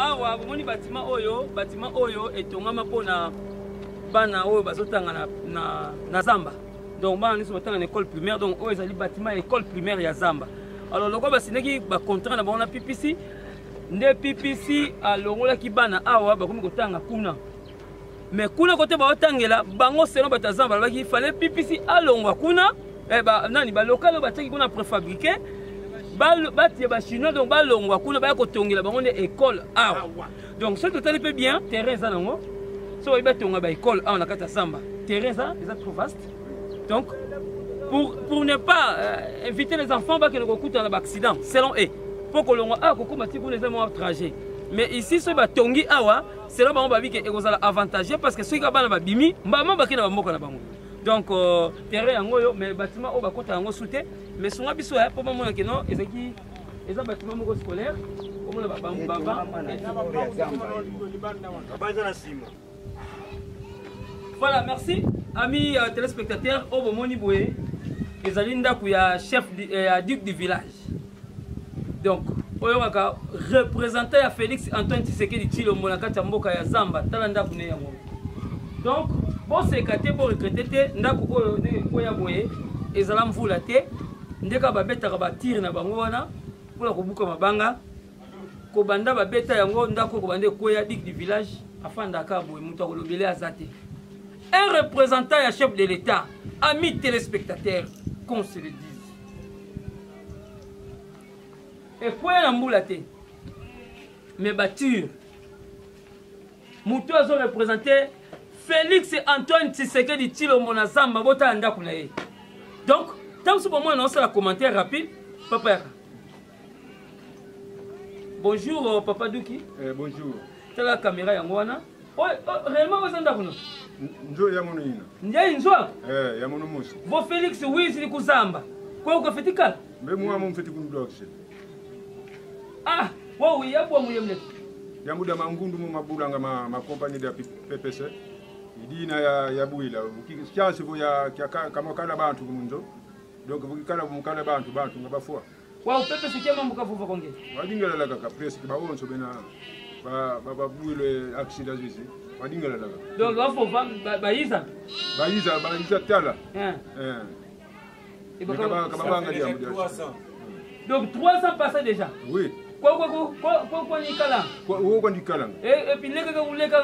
Awa bomoni bâtiment oyo, bâtiment oyo etongama mpona bana oyo bazotanga na, na, na zamba. Donc bana nyonso batanga na école primaire, donc oyo ezali bâtiment ya école primaire ya zamba. Alors lokola basinaki ba contrat na bango na PPC, nde PPC alongolaki bana awa bakomi kotanga kuna. Mais kuna kote baotangela bango selon bato ya zamba balobaki fallait PPC alongwa kuna eh, ba, nani balokal oyo batiaki kuna préfabriqué batie bachinois donc balongwa kuna baya kotongela bango nde école awa. Donc soki totali mpe bien terrain eza nango, soki bayebi batonga baécole awa na kati ya zamba, terrain eza trop vaste. Donc pour ne pas éviter les enfants bakende kokutana na baaccident selon eux, mpo kolongwa awa kokóma ti kuna eza mwa trajet. Mais ici soki batongi awa selon bango babike ekozala avantageux parce que soki kaka bana babimi mbama bakende na bamboka na bango. Donc terrain yango oyo, mais bâtiment oyo bakota yango su te, mais sunga biso ya mpo bamona ke non, ezalaki eza bâtiment moko scolaire, omona baba. Voilà, merci amis téléspectateurs. Oyo bomoni boye ezali ndako ya chef ya duc du village. Donc oyo kaka représentant ya Félix Antoine Tshisekedi Tshilombo na kati ya mboka ya zamba, tala ndako ne yango. Donc boseka te, boregrete te, ndako oyo ndenge ekweya boye ezala mvula te, nde kaka babetaka batire na bango wana mpona kobuka mabanga. Kobanda babeta yango, ndako kobanda ekweya, duc du village afandaka boye, moto akolobele aza te. Un représentant ya chef de l'État, amis téléspectateurs, qu'on se le dise, ekweya na mbula te, mais bature moto azo représente Félix Antoine Tshisekedi Tshilombo na zamba, botala ndako na ye. Donc ntango mosusu bomona naosala commentaire rapide. Papa yaka, bonjour papa Duki. Bonjour. Tala caméra yango wana. Oyo, oh, réellement oyo eza ndako no Nzo ya mono ina. Ndiayi nzwa. Eh, ya mono musi. Vo Félix wizili kuzamba kwa ukafetikala Mbe mwa mo mfeti kundu akse. Ah, wo yabwa muyemle. Yamuda mangundu mu mabulanga ma compagnie de PPC. Idina ya buila. Chance vo ya kama kala bantu kumunzo. Donc bukikala mukala bantu bantu ngabafua. Wa PPC kema mukavuva konge. Badingala la kaka presque ba onso bena ba ba ba buile accident zizi. Badingala la kaka. Donc bafova bayiza. Bayiza bayiza tala. Eh. Eh. Kaba dia. Donc 300 passés déjà. Oui. Quoi quoi quoi quoi quoi quoi nikala. Quoi quoi nikala. Et puis leka ka uleka.